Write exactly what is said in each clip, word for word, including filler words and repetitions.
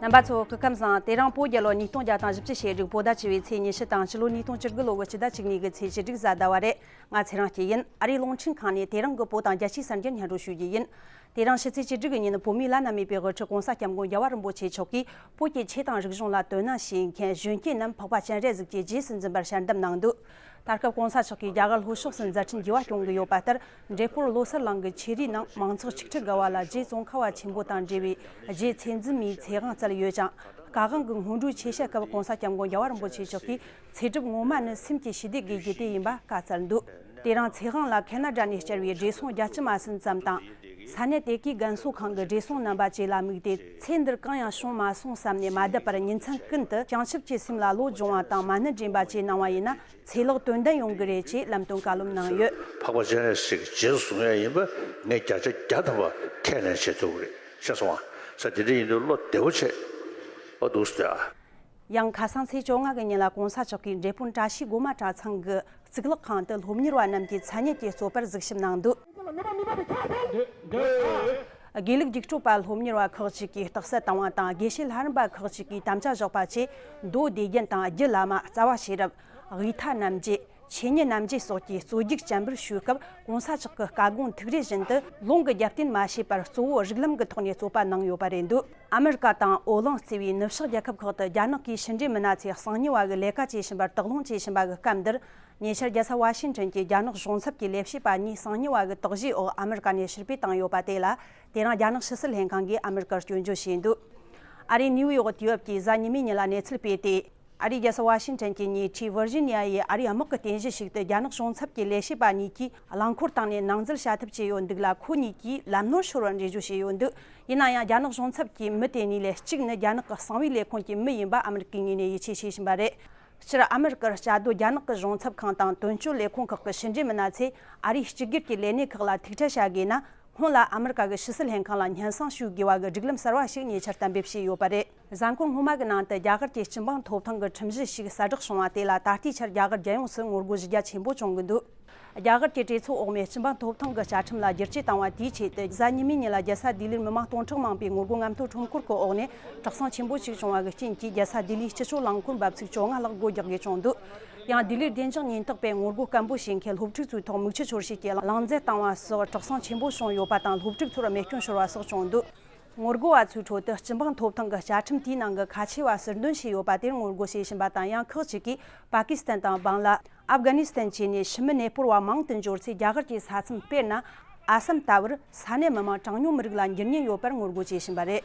རྣམ་པ་ཚོ་སྐུ་ཁམས་བཟང་། དེ་རིང་བོད་རྒྱལ་ལོ་ཉིས་སྟོང་བརྒྱ་དང་བཞི་བཅུ་ཞེ་དྲུག་བོད་ཟླ་བཅུ་བའི་ཚེས་ཉི་ཤུ་དང་ཕྱི་ལོ་ཉིས་སྟོང་བཅུ་དགུ་ལོ་གི་སྤྱི་ཟླ་བཅུ་གཉིས་གི་ཚེས་བཅུ་དྲུག་གཟའ་ཟླ་བ་རེད། ང་ཚེ་རིང་སྐྱིད་ཡིན། ཨ་རིའི་རླུང་འཕྲིན་ཁང་ནས་དེ་རིང་གི་བོད་དང་རྒྱལ་སྤྱིའི་གསར་འགྱུར་སྙན་སྒྲོན་ཞུ་རྒྱུ་ཡིན། དེ་རིང་ཕྱི་ཚེས་བཅུ་དྲུག་གི་ཉིན་བོད་མིའི་བླ་ན་མེད་པའི་དབུ་ཁྲིད་༸གོང་ས་༸སྐྱབས་མགོན་རྒྱལ་བ་རིན་པོ་ཆེ་མཆོག་གིས་བོད་ཀྱི་ཆོས་དང་རིག་གཞུང་ལ་དོ་སྣང་བྱེད་མཁན་གཞོན་སྐྱེས་རྣམས་འཕགས་པ་སྤྱན་རས་གཟིགས་ཀྱི་རྗེས་སུ་འཛིན་པར་ཞལ་འདེབས་གནང་འདུག་ད་སྐབས་༸གོང་ས་མཆོག་གིས་རྒྱ་གར་ལྷོ་ཕྱོགས་སུ་མཛད་འཕྲིན་རྒྱས་པ་སྐྱོང་གི་ཡོད་པ་ལྟར། འབྲས་སྤུངས་བློ་གསལ་གླིང་གི་ཆོས་རའི་ནང་མང་ཚོགས་ཆིག་ཁྲི་བརྒལ་བ་ལ་རྗེ་ཙོང་ཁ་པ་ཆེན་པོ་དང་འབྲེལ་བའི་རྗེ་ཚེ་འཛིན་མའི་ཚེ་དབང་བསྩལ་ཡོད་ཅིང་། བཀའ་དབང་གི་སྔོན་འགྲོའི་ཆོས་བཤད་སྐབས་༸གོང་ས་༸སྐྱབས་མགོན་རྒྱལ་བ་རིན་པོ་ཆེ་མཆོག་གིས། ཚེ་སྒྲུབ་ངོ་མ་ནི་སེམས་ཀྱི་ཞི་བདེ་དགོས་རྒྱུ་དེ་ཡིན་པ་བཀའ་སྩལ་འདུག་དེ་རིང་ཚེ་དབང་ལ་ཁེ་ན་ཌ་ནས་བཅར་བའི་བགྲེས་སོང་རྒྱ་ཆེ་མ་ཟིན་ཙམ་དང་། ས་གནས་དེ་གའི་རྒན་གསོ་ཁང་གི་བགྲེས་སོང་རྣམ་པ་བཅས་ལ་དམིགས་ཏེ། ཚེ་འདིར་གང་ཡང་བྱུང་མ་སོང་བསམ་ནས་མ་བསྡད་པར་ཉིན་མཚན་ཀུན་ཏུ་བྱང་ཆུབ་ཀྱི་སེམས་ལ་བློ་སྦྱོང་བ་དང་མ་ཎི་འདྲེན་པ་བཅས་གནང་བ་ཡིན་ན། ཚེ་ལེགས་དོན་ལྡན་ཡོང་གི་རེད་ཅེས་ལམ་སྟོན་བཀའ་སློབ་གནང་ཡོད། འཕགས་པ་སྤྱན་རས་གཟིགས་ཀྱི་རྗེས་སུ་བཟུང་ཡ་ཡིན་པ་ངས་བརྒྱ་ཆ་བརྒྱ་ཐམ་པ་ཁས་ལེན་བྱེད་ཐུབ་ཀྱི་རེད། ཤེས་སོང་ང་། ས་དེ་འདྲ་ཡིན་དུས་བློ་བདེ་བོ་བྱེད། ཨོ་འདུག་སྟེ་ཨ། ཡང་ཁ་སང་ཚེས་བཅོ་ལྔ་གི་ཉིན་ལ་༸གོང་ས་མཆོག་གིས་འབྲས་སྤུངས་བཀྲ་ཤིས་སྒོ་མང་གྲྭ་ཚང་གི་གཙུག་ལག་ཁང་དུ་སློབ་གཉེར་བ་རྣམས་ཀྱི་མཚན་སྙན་གྱི་རྩོད་པར་གཟིགས་ཞིབ་གནང་འདུག་དགེ་ལུགས་རྒྱུགས་སྤྲོད་པ་སློབ་གཉེར་བ་ཁག་ཅིག་གིས་རྟགས་གསལ་བཏང་བ་དང་། དགེ་བཤེས་ལྷ་རམས་པ་ཁག་ཅིག་གིས་དམ་བཅའ་བཞག་པ་བཅས། མདོ་སྡེ་རྒྱན་དང་རྒྱུད་བླ་མ། རྩ་བ་ཤེས་རབ། དབུས་མཐའ་རྣམ་འབྱེད། ཆོས་ཉིད་རྣམ་འབྱེད་སོགས་ཀྱི་རྩོད་རྒྱུགས་བཅར་འབུལ་ཞུས་སྐབས། ༸གོང་ས་མཆོག་གི་བཀའ་དགོངས་ཐུགས་རེ་བཞིན་དུ་ལུང་གི་རྒྱབ་རྟེན་མ་བྱས་པར། གཙོ་བོ་རིགས་ལམ་གྱི་ཐོག་ནས་རྩོད་པ་གནང་ཡོད་པ་རེད་འདུག་ཨ་མི་རི་ཀ་དང་ཨོ་གླིང་གཙོས་པའི་ནུབ་ཕྱོགས་རྒྱལ་ཁབ་ཁག་ཏུ་རྒྱ་ནག་གི་ཕྱི་འབྲེལ་མི་སྣ་ཚོས་གསང་ཉུལ་བ་གི་ལས་ཀ་བྱེད་བཞིན་པར་དོགས་སློང་བྱེད་བཞིན་པ་གི་སྐབས་འདིར། ཉེ་ཆར་རྒྱལ་ས་ཝ་ཤིང་ཊོན་གྱི་རྒྱ་ནག་གཞུང་ཚབ་ཀྱི་ལས་བྱེད་པ་གཉིས་གསང་ཉུལ་བ་གི་དོགས་གཞིའི་འོག་ཨ་མི་རི་ཀ་ནས་ཕྱིར་འབུད་བཏང་ཡོད་པ་དེ་ལ། དེ་རིང་རྒྱ་ནག་ཕྱི་སྲིད་ལྷན་ཁང་གིས་ཨ་མི་རི་ཀར་སྐྱོན་བརྗོད་བྱས་འདུག་ཨ་རིའི་ནིའུ་ཡོག་དུས་བབ་ཀྱིས་གཟའ་ཉི་མའི་ཉིན་ལ་གནས་ཚུལ་སྤེལ་ཏེ། ཨ་རིའི་རྒྱལ་ས་ཝ་ཤིང་ཊོན་གྱི་ཉེ་འཁྲིས་ཝིར་ཇི་ནི་ཡ་ཡི་ཨ་རིའི་དམག་གི་རྟེན་གཞི་ཞིག་ཏུ་རྒྱ་ནག་གཞུང་ཚབ་ཀྱི་ལས་བྱེད་པ་གཉིས་ཀྱིས་རླངས་འཁོར་བཏང་ནས་ནང་འཛུལ་བྱ་ཐབས་བྱས་ཡོད་འདུག་ལ། ཁོ་གཉིས་ཀྱིས་ལམ་ནོར་ཤོར་བར་འགྲེལ་བརྗོད་བྱས་ཡོད་འདུག་ཡིན་ན་ཡང་རྒྱ་ནག་གཞུང་ཚབ་ཀྱི་མི་དེ་གཉིས་ལས་གཅིག་ནི་རྒྱ་ནག་གི་གསང་བའི་ལས་ཁུངས་ཀྱི་མི་ཡིན་པ་ཨ་མི་རི་ཀའི་ངོས་ནས་ཡིད་ཆེས་བྱེད་བཞིན་པ་རེད། སྤྱིར་ཨ་མི་རི་ཀར་བཅའ་སྡོད་རྒྱ་ནག་གི་གཞུང་ཚབ་ཁང་དང་དོན་གཅོད་ལས་ཁུངས་ཁག་གི་ཕྱི་འབྲེལ་མི་སྣ་ཚོས་ཨ་རིའི་གཅིག་གྱུར་གྱི་ལས་སྣེ་ཁག་ལ་ཐུགས་ཁྲལ་བྱ་དགོས་ན། སྔོན་ལ་ཨ་མི་རི་ཀ་གི་ཕྱི་སྲིད་ལྷན་ཁང་ལ་སྙན་སེང་ཞུ་དགོས་པ་གི་སྒྲིག་ལམ་གསར་བ་ཞིག་ཉེ་ཆར་གཏན་འབེབས་བྱས་ཡོད་པ་རེད། གཟའ་འཁོར་སྔོན་མ་གི་ནང་དུ་རྒྱ་གར་གྱི་སྤྱི་འབངས་ཐོབ་ཐང་གི་ཁྲིམས་གཞི་ཞིག་གསལ་བསྒྲགས་བྱུང་བ་དེ་ལ། ད་ལྟའི་ཆར་རྒྱ་གར་རྒྱལ་ཡོངས་སུ་ངོ་རྒོལ་གཞི་རྒྱ་ཆེན་པོ་བྱུང་གི་འདུག་རྒྱ་གར་གྱི་གྲོས་ཚོགས་འོག་མས་སྤྱི་འབངས་ཐོབ་ཐང་གི་བཅའ་ཁྲིམས་ལ་བསྒྱུར་བཅོས་བཏང་བ་དེའི་ཆེད་དུ། གཟའ་ཉི་མའི་ཉིན་ལ་རྒྱལ་ས་ལྡི་ལིར་མི་མང་སྟོང་ཕྲག་མང་པོས་ངོ་རྒོལ་རྔམ་སྟོན་ཁྲོམ་སྐོར་གྱི་འོག་ནས་གྲགས་སེང་ཆེན་པོ་ཞིག་བྱུང་བ་གི་རྐྱེན་གྱིས། རྒྱལ་ས་ལྡི་ལིའི་སྤྱི་སྤྱོད་རླངས་འཁོར་འབབ་ཚིགས་བཅོ་ལྔ་ལྷག་སྒོ་རྒྱག་དགོས་བྱུང་འདུག་ཡང་ལྡི་ལིར་བདེ་འཇགས་ཉེན་རྟོག་པས་ངོ་རྒོལ་སྐད་འབོད་བྱེད་མཁན་སློབ་ཕྲུག་ཚོའི་ཐོག་མིག་ཆུ་འཆོར་བྱེད་ཀྱི་རླུང་རྫ་བཏང་བ་སོགས་གྲགས་སེང་ཆེན་པོ་བྱུང་ཡོད་པ་དང་། སློབ་ཕྲུག་ཚོར་རྨས་སྐྱོན་ཤོར་བ་སོགས་བྱུང་འདུག་ངོ་རྒོལ་བ་ཚོའི་ཁྲོད་དུ་སྤྱི་འབངས་ཐོབ་ཐང་གི་བཅའ་ཁྲིམས་དེའི་ནང་གི་ཁ་ཆེ་བ་ཟུར་འདོན་བྱས་ཡོད་པ་དེར་ངོ་རྒོལ་བྱེད་བཞིན་པ་དང་། ཡང་ཁག་ཅིག་གིས་པ་ཀི་སི་ཐན་དང་བང་ལ། ཨབ་གྷ་ནི་སི་ཐན་བཅས་ནས་ཕྱི་མི་གནས་སྤོར་བ་མང་དུ་འབྱོར་ཚེ། རྒྱ་གར་གྱི་ས་མཚམས་དཔེར་ན། ཨ་སམ་ལྟ་བུར་ས་གནས་མི་མང་གྲངས་ཉུང་མི་རིགས་ལ་འགྱུར་ཉེན་ཡོད་པར་ངོ་རྒོལ་བྱེད་བཞིན་པ་རེད།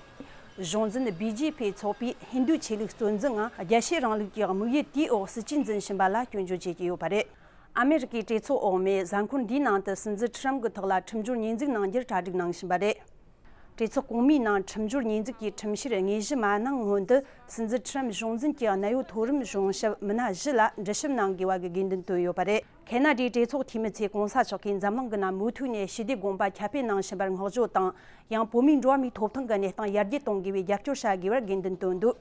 གཞུང་འཛིན་བི་ཇེ་པི་ཚོགས་པས་ཧིན་རྡུའི་ཆོས་ལུགས་གཙོ་འཛིན་ངང་རྒྱལ་སྤྱིའི་རིང་ལུགས་ཀྱི་དམིགས་ཡུལ་དེའི་འོག་སྲིད་ཇུས་འཛིན་བཞིན་པ་ལ་སྐྱོན་བརྗོད་བྱེད་ཀྱི་ཡོད་པ་རེད། ཨ་མེ་རི་ཀའི་གྲོས་ཚོགས་འོག་མས་གཟའ་འཁོར་འདིའི་ནང་དུ་སྲིད་འཛིན་ཁྲི་རམ་གྱི་ཐོག་ལ་ཁྲིམས་སྦྱོར་ཉེས་འཛུགས་གནང་རྒྱུར་གྲ་སྒྲིག་གནང་བཞིན་པ་རེད། གྲོས་ཚོགས་གོང་མའི་ནང་ཁྲིམས་སྦྱོར་ཉེས་འཛུགས་ཀྱི་ཁྲིམས་བཤེར་དངོས་གཞི་མ་གནང་སྔོན་དུ། སྲིད་འཛིན་ཁྲི་རམ་གཞུང་འཛིན་གྱི་གནད་ཡོད་མཐོ་རིམ་གཞུང་ཞབས་མི་སྣ་བཞི་ལ་འདྲི་ཞིབ་གནང་དགོས་པ་གི་དགོས་འདུན་བཏོན་ཡོད་པ་རེད། ཁེ་ན་ཌའི་གྲོས་ཚོགས་འཐུས་མི་ཚོས་གོང་ས་མཆོག་གིས་འཛམ་གླིང་གི་ནང་མུ་མཐུད་ནས་ཞི་བདེ་དགོངས་པ་ཁྱབ་སྤེལ་གནང་བཞིན་པར་བསྔགས་བརྗོད་དང་། ཡང་བོད་མིའི་འགྲོ་བ་མིའི་ཐོབ་ཐང་གི་གནས་སྟངས་ཡར་རྒྱས་གཏོང་དགོས་པའི་རྒྱབ་སྐྱོར་བྱ་དགོས་པར་དགོས་འདུན་བཏོན་འདུག་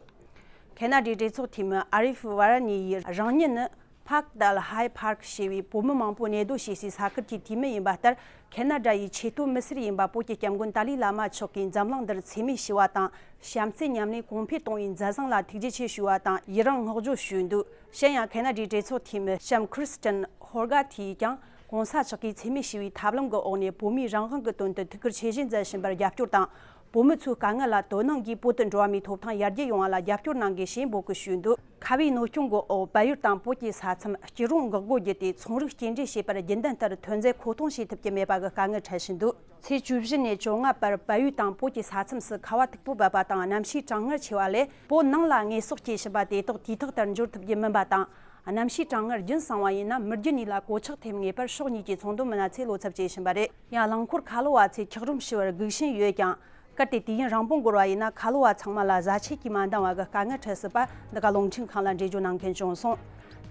ཁེ་ན་ཌའི་གྲོས་ཚོགས་འཐུས་མི་ཨ་རིབ་ཝ་ར་ནི་ཡིས། རང་ཉིད་ནི་Parkdale High Park ཞེས་པའི་བོད་མི་མང་པོ་གནས་སྡོད་བྱེད་སའི་ས་ཁུལ་གྱི་འཐུས་མི་ཡིན་པ་ལྟར། ཁེ་ན་ཌ་ཡི་ཆེས་མཐོའི་མི་སེར་ཡིན་པ་བོད་ཀྱི་སྐྱབས་མགོན་ཏཱ་ལའི་བླ་མ་མཆོག་གིས་འཛམ་གླིང་འདིར་འཚེ་མེད་ཞི་བ་དང་། བྱམས་བརྩེ་ཉམས་ལེན་གོང་འཕེལ་གཏོང་བའི་མཛད་བཟང་ལ་ཐུགས་རྗེ་ཆེ་ཞུ་བ་དང་། ཡི་རང་བསྔགས་བརྗོད་ཞུས་འདུག་གཞན་ཡང་། ཁེ་ན་ཌའི་གྲོས་ཚོགས་འཐུས་མི་ལྕམ་Christine Hogarth ཡིས་ཀྱང་། གོང་ས་མཆོག་གིས་འཚེ་མེད་ཞི་བའི་ཐབས་ལམ་གྱི་འོག་ནས་བོད་མིའི་རང་དབང་གི་དོན་དུ་ཐུགས་ཁུར་ཆེ་བཞེས་མཛད་བཞིན་པར་རྒྱབ་སྐྱོར་དང་། བོད་མི་ཚོའི་དཀའ་ངལ་ལ་དོ་སྣང་གིས། བོད་དུ་འགྲོ་བ་མིའི་ཐོབ་ཐང་ཡར་རྒྱས་ཡོང་བ་ལ་རྒྱབ་སྐྱོར་གནང་དགོས་ཞེས་འབོད་སྐུལ་ཞུས་འདུག་ཁ་བའི་གནོད་སྐྱོན་གྱི་འོག་བལ་ཡུལ་དང་བོད་ཀྱི་ས་མཚམས་སྐྱིད་རོང་འགག་སྒོ་བརྒྱུད་དེ། ཚོང་རིགས་སྐྱེལ་འདྲེན་བྱེད་པར་རྒྱུན་ལྡན་ལྟར་ཐོན་རྫས་མཁོ་གཏོང་བྱེད་ཐུབ་ཀྱི་མེད་པ་གི་དཀའ་ངལ་འཕྲད་བཞིན་འདུག་ཚེས་བཅུ་བཞི་ནས་བཅོ་ལྔ་བར་བལ་ཡུལ་དང་བོད་ཀྱི་ས་མཚམས་སུ་ཁ་བ་དུག་པོ་འབབ་པ་དང་། གནམ་གཤིས་གྲང་ངར་ཆེ་བ་ལས། བོད་ནང་ལ་དངོས་ཟོག་སྐྱེལ་བཞིན་པ་དེ་དག་དུས་ཐོག་ལྟར་འབྱོར་ཐུབ་རྒྱུ་མིན་པ་དང་། གནམ་གཤིས་གྲང་ངར་རྒྱུན་བསྲིང་བ་ཡིན་ན། མི་རྒྱུ་གཉིས་ལ་གོད་ཆག་ཐེབས་ངེས་པར་ཕྱོགས་གཉིས་ཀྱི་ཚོང་དོན་མི་སྣ་ཚོས་བློ་འཚབ་བྱེད་བཞིན་པ་རེད། ཡང་རླངས་འཁོར་ཁ་ལོ་བ་ཚོས་འཁྱགས་རོམ་ཞུ་བར་སྒུག་བཞིན་ཡོད་ཀྱང་། གལ་ཏེ་དུས་ཡུན་རིང་པོ་འགོར་བ་ཡིན་ན། ཁ་ལོ་བ་ཚང་མ་ལ་བཟའ་ཆས་ཀྱིས་མ་འདང་བ་གི་དཀའ་ངལ་འཕྲད་སྲིད་པ། འདི་ག་རླུང་འཕྲིན་ཁང་ལ་འགྲེལ་བརྗོད་གནང་མཁན་བྱུང་སོང་།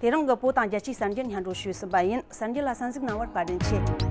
དེ་རིང་གི་བོད་དང་རྒྱལ་སྤྱིའི་གསར་འགྱུར་སྙན་སྒྲོན་ཞུས་ཟིན་པ་ཡིན། གསར་འགྱུར་ལ་གསན་གཟིགས་གནང་བར་བཀའ་དྲིན་ཆེ།